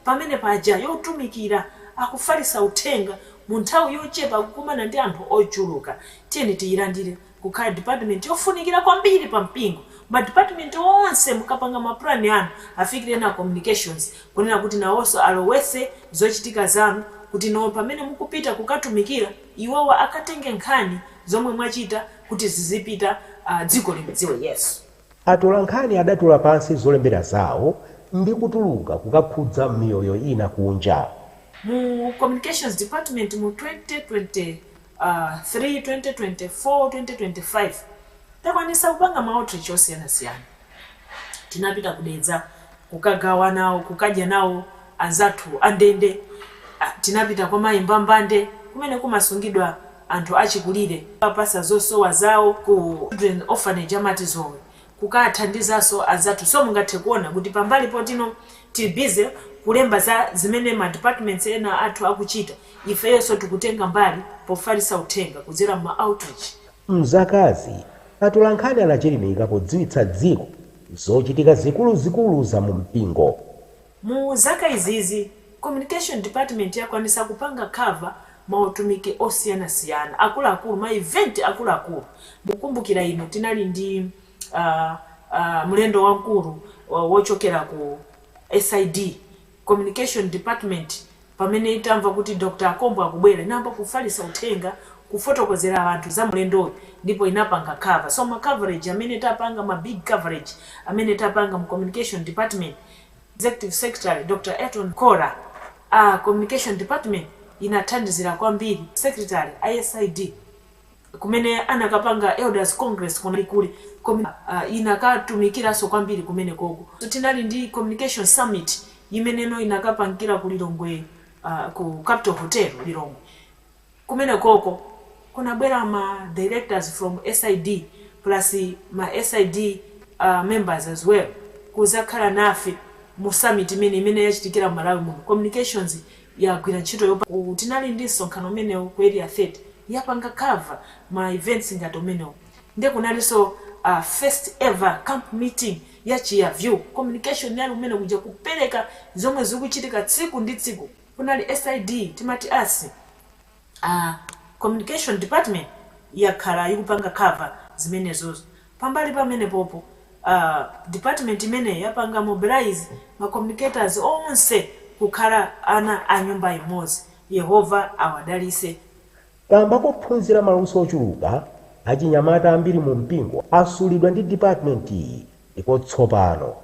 Pamene paja yotumikira akufalisa uthenga mu nthawi yochepa, kukumana ndi anthu ochuluka. Tiyeni tiyilandire kukhala department yofunikira kwambiri pa mpingo. Ma department onse, mukapanga mapulani anu, afikire na communications, kunena kuti nawonso alowese zochitika zanu, kuti no pamene mukupita kukatumikira, iwowa akatenge nkhani zomwe mwachita kuti zizipita, dziko limdziwe Yesu. Atolankhani adatula pansi zolembera zawo ndi kutuluka kukakhudza miyoyo ina kunja. Mu communications department mu 2023, 2024, 2025 takwanisa kupanga ma outreach osiyanasiyana. Tinapita kudedza kukagawa nawo, kukadya nawo anzathu andende. Tinapita kwa Mayi Mbambande kumene kumasungidwa anthu achikulire, apasa zosowa zawo, ku children orphanage amati Zowe, kukathandizanso anzathu. So mungathe kuona kuti pambali potino tili busy kulemba za zimene ma departments ena athu akuchita, ifeyonso tikutenga mbali pofalisa uthenga kudzera ma outreach. Mzakazi atolankhani anachilimika podziwitsa dziko zochitika zikuluzikulu za mu mpingo. Mu zaka izizi communication department yakwanisa kupanga cover mautumiki osiyanasiyana akuluakulu, ma event akuluakulu. Mukumbukira ino tinali ndi mlendo wamkulu wochokera ku SID. Communication department, pamene itamva kuti Dr Akombo akubwera, inayamba kufalisa uthenga, kufotokozera anthu za mlendoyo, ndipo inapanga cover. So ma coverage amene tapanga, ma big coverage amene tapanga mu communication department, executive secretary Dr Elton Kora, communication department inathandizira kwambiri. Secretary isid kumene anakapanga elders congress kunalikuli, inakatumikiranso kwambiri kumene koko. So, tinali ndi communication summit imeneno inakapangira ku Lilongwe, ku Capital Hotel Lilongwe. Kumene koko kunabwera ma directors from SID plus ma SID members as well, kuzakhala nafe mu summit imene yachitikira mu Malawi muno. Communications yagwira ntchito yopa. Tinali ndi msonkhano umenewo ku Area 30, yapanga cover ma events ngati umenewo. Ndiye kunalinso first ever camp meeting ya Chia View. Communication yali umene kuja kupereka zomwe zikuchitika tsiku ndi tsiku. Kunali SID, timati asi communication department yakhala ikupanga cover zimenezozo. Pambali pamene popo, department imeneyi yapanga mobilize ma communicators onse kukhala ana a nyumba imodzi. Yehova awadalise. Kamba kophunzira maluso ochuluka, achinyamata ambiri mu mpingo asulidwa ndi department iyi, ndipo tsopano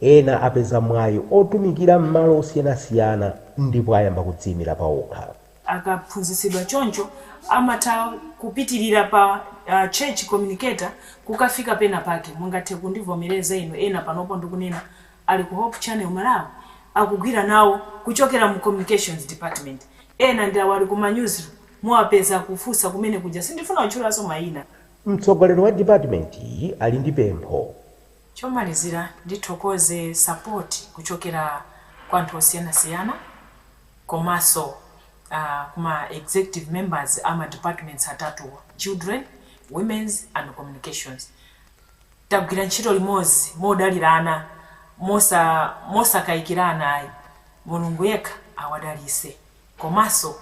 ena apeza mwayi otumikira m'malo osiyanasiyana ndipo ayamba kudziyimira pawokha. Akaphunzitsidwa choncho, amatha kupitirira pa church communicator kukafika pena pake. Mungathe kundivomereza inu, ena panopo ndikunena ali ku Hope Channel Malawi, akugwira nawo kuchokera mu communications department. Ena ndi awo ali ku ma newsroom, muwapeza kufunsa kumene kuja. Sindifuna kutchulanso mayina. Mtsogoleri wa department iyi ali ndi pempho. Chomalizira, ndithokoze support kuchokera kwa anthu osiyanasiyana, komanso kuma executive members ama departments atatuwa, children, women's and communications. Tagwira ntchito limodzi modalirana, mosakayikirana ayi. Mulungu yekha awadalise, komanso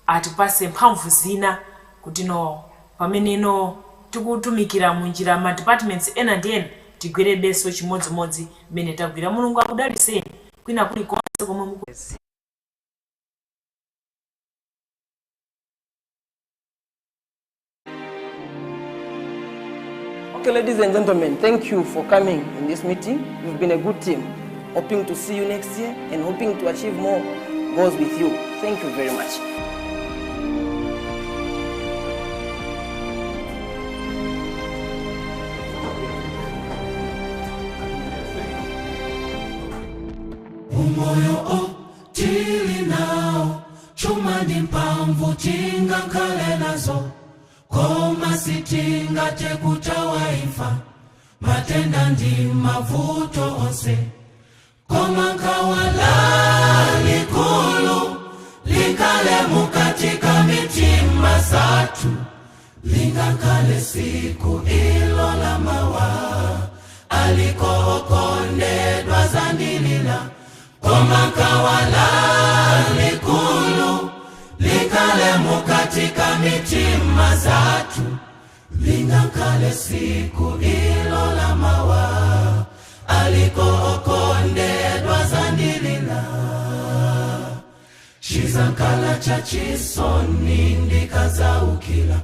atipase mphamvu zina kuti no pameneno tikutumikira munjira ma departments ena ndi ena, tigwirebenso chimodzimodzi mmene tagwira. Mulungu akudaliseni kwina kulikonse komwe muku. Okay, ladies and gentlemen, thank you for coming in this meeting. You've been a good team. Hoping to see you next year and hoping to achieve more goals with you. Thank you very much. Umoyo o tili nawo, chuma ndi mphamvu tingakhale nazo, koma sitingathe kuthawa imfa, matenda ndi mavuto onse. Koma nkhawa lalikulu likhale mukatika mitima zathu, lingakhale siku ilo la mawa, aliko okondedwa zandilila. Koma nkhawa. mitima zathu, lingakhale siku ilo la mawa, aliko okondedwa zandilila. Chizankala cha chisoni ndikazaukila,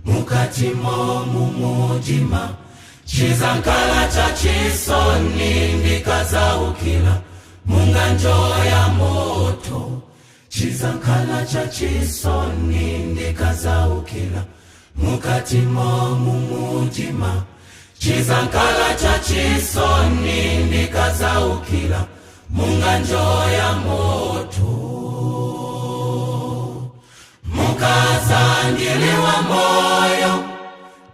mukati momu mujima. Chizankala cha chisoni ndikazaukila, munganjo ya moto. Chizankala cha chisoni ndikazaukila, mukati momu mujima. Chizankala cha chisoni ndikazaukila, munganjo ya moto. Mukazandiliwa moyo,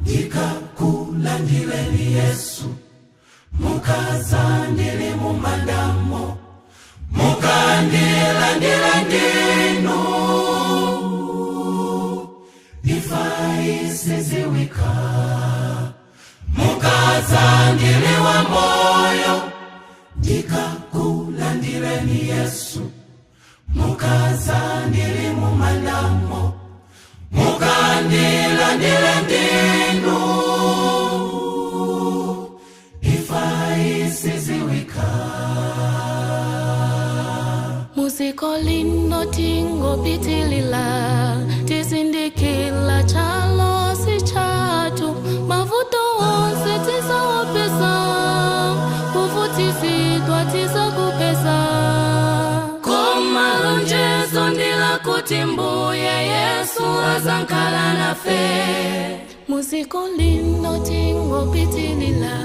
ndikakulandileni Yesu. Mukazandili mumandamo, mukandilandila ndinu. Ifaisiziwika. Mukazandiliwa moyo, ndikakulandileni Yesu. Mukazandili mumandamo, mukandilandila ndinu. Ifaisiziwika. Muziko lino tingopitilila, tizindikila chalo si chatu, mavuto onse tizawapeza, kuvutizidwa tizakupeza. Koma lonjezo ndila kuti mbuye Yesu azankhala nafe. Muziko lino tingopitilila,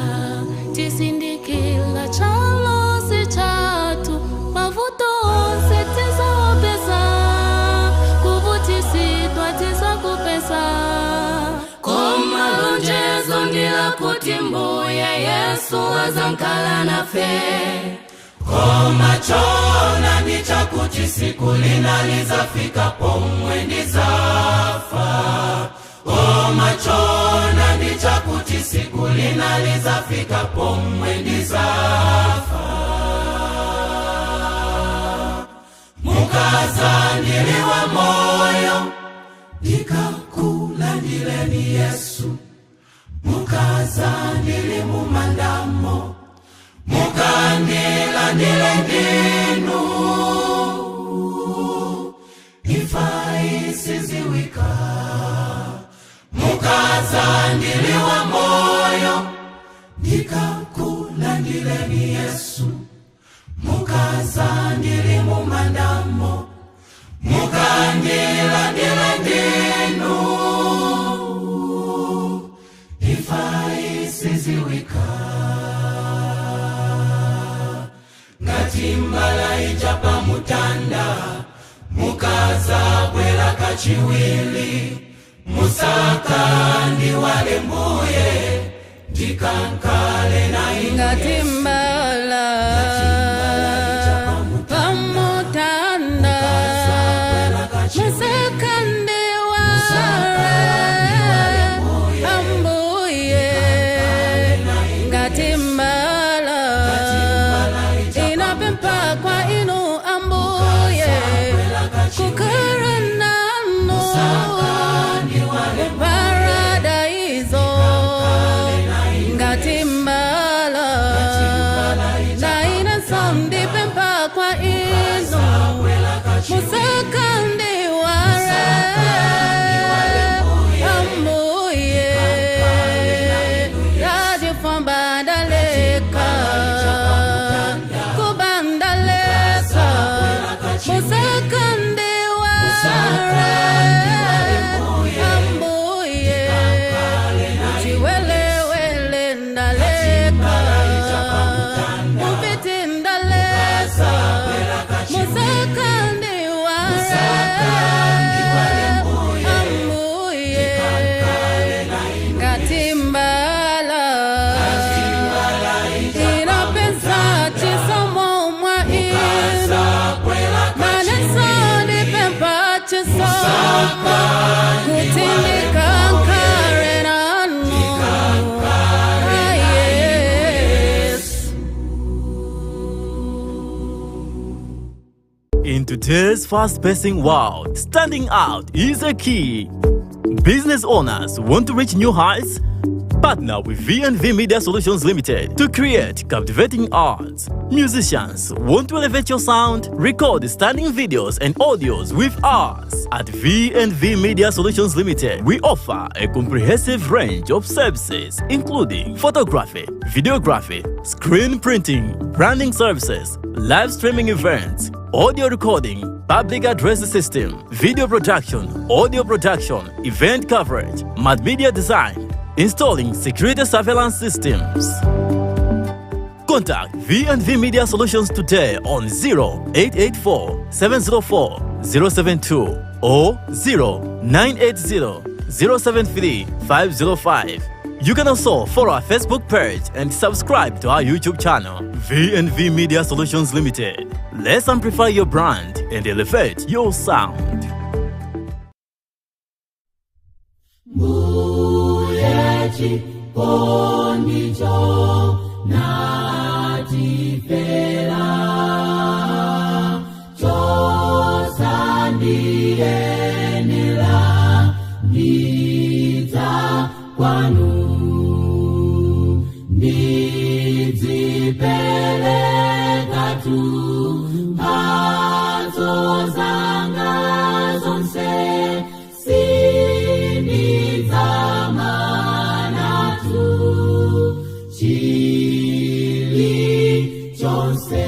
tizindikila chalo si chatu, mavuto onse tizawapeza, kuvutizidwa tizakupeza. Koma lonjezo ndila kuti mbuye Yesu azankhala nafe. Koma chona ndichakuti siku linalizafika pomwe ndizafa. Koma chona ndichakuti siku linalizafika pomwe ndizafa. Mukazandiliwa moyo, ndikakulandileni Yesu. Mukazandili mumandamo, mukandilandile ndinu. Ifaisiziwika. Mukazandiliwa moyo, ndikakulandileni Yesu. Mukazandili mumandamo, mukandilandile ndinu. Ifaisiziwika. Ngati mbala ija pamutanda, mukazabwela kachiwili, musaka ndiwale mbuye, ndikankale na inu Ngati Yesu. mbala pamutanda, musaka ndiwale ambuye. Ngati mbala inapempa kwa inu ambuye, kukhala nanu paradaiso. Ngati mbala naina ndipempa kwa inu, musaka ndiwale ambuye. Rajifamba ndaleka kubandaleka, musaka ndiwale ambuye. Chiwelewele ndaleka, mupiti ndaleka, musaka ndiwale ambuye. Ngati mbala inapeza chisomo mwa inu, manenso ndipempa chisomo, kuti ndikankale nanu Yesu. In today's fast-pacing world, standing out is a key. Business owners want to reach new heights? Partner with V&V Media Solutions Limited to create captivating arts. Musicians want to elevate your sound? Record stunning videos and audios with us. At V&V Media Solutions Limited, we offer a comprehensive range of services including photography, videography, screen printing, branding services, live streaming events, audio recording, public address system, video production, audio production, event coverage, multimedia design, installing security surveillance systems. Contact V&V Media Solutions today on 0884 704 072 or 0980 073 505. You can also follow our Facebook page and subscribe to our YouTube channel, V&V Media Solutions Limited. Let's amplify your brand and elevate your sound. Mbuye chikondicho natifela chosandiyenela ndidza kwanu ndidzipereka mphatso zanga zonse sindidzamanatu chili chonse.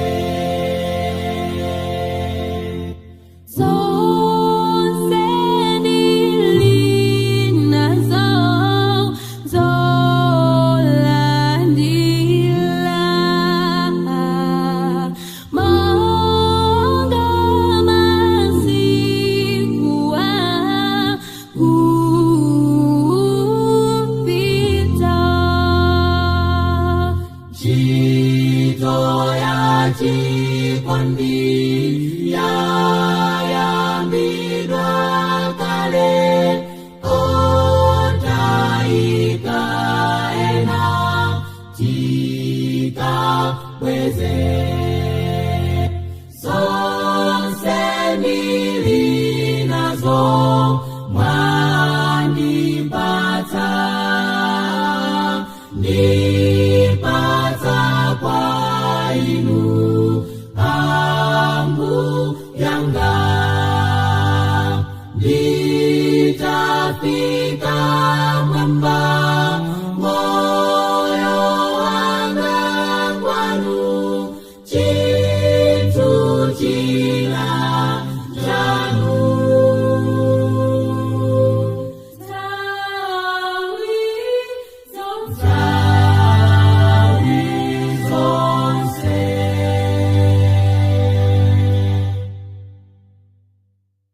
Zonse ndili nazo zolandila monga masiku akupita. Ntchito ya chikondi ya